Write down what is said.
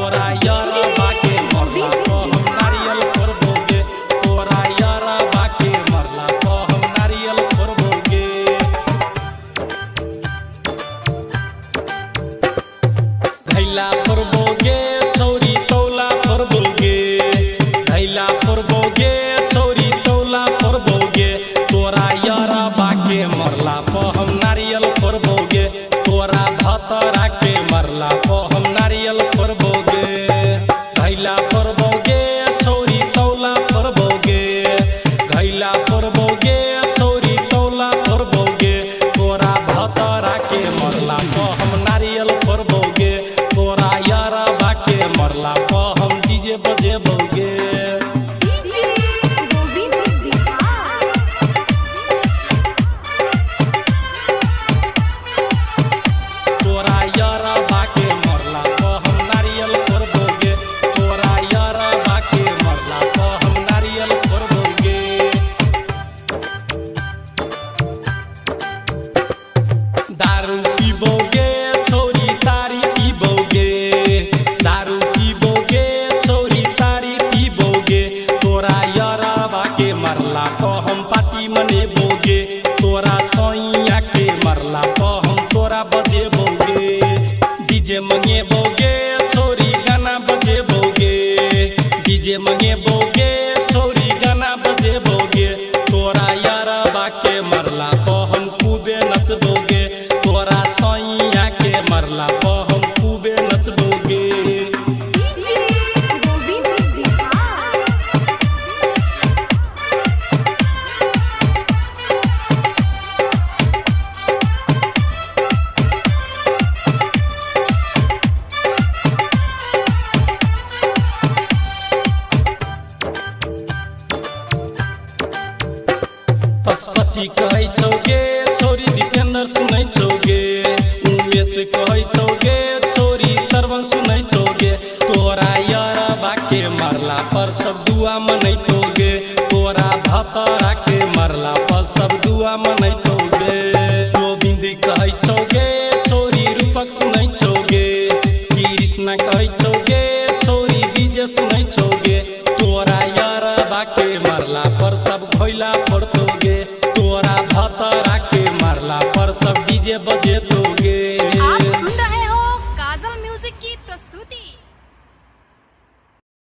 तोरा यारबा के मरला प हम नारियल फोड़बौ गे, तोरा यारबा के मरला प हम नारियल फोड़बौ गे। घैला फोड़बौ गे छौरी तौला फोड़बौ गे, घैला फोड़बौ गे छौरी तौला फोड़बौ गे, तोरा यारबा के मरला प हम नारियल फोड़बौ गे, तोरा भतरा के मरला प हम नारियल फोड़बौ गे। घैला फोड़बौ गे छौरी तौला फोड़बौ गे, घैला फोड़बौ गे छौरी तौला फोड़बौ गे, तोरा भतरा के मरला प हम नारियल फोड़बौ गे, तोरा यारबा के मरला प हम डीजे बजेबौ गे। गोविंद बिहार। तोरा यारबा के मरला प हम नारियल फोड़बौ गे, तोरा यारबा के मरला प हम नारियल फोड़बौ गे। दारू पीबौ गे छौरी तारी पीबौ गे, दारू पीबौ गे छौरी तारी पीबौ गे, तोरा यारबा के मरला प हम पार्टी मनेबौ गे, तोरा सैया के मरला प हम तोरा बजेबौ गे। डीजे मंगेबौ गे छौरी गाना बजेबौ गे, डीजे मंगेबौ गे छौरी गाना बजेबौ गे, तोरा यारबा के मरला प हम खूबे नचबौ गे, तोरा सैया के मरला प हम खूबे नचबौ गे। गोविंद बिहार। पशुपति कहै छौ गे छौरी दीपेंद्र सुनै छौ गे, उमेश कहै छौ गे छौरी श्रवण सुनै छौ गे, तोरा यारबा के मरला पर सब दुआ मनैतौ गे, तोरा भतरा के मरला पर सब दुआ मनैतौ गे। गोविंद कहै छौ गे छौरी रूपक सुनै छौ गे, कृष्णा कहै छौ गे छौरी विजय सुनै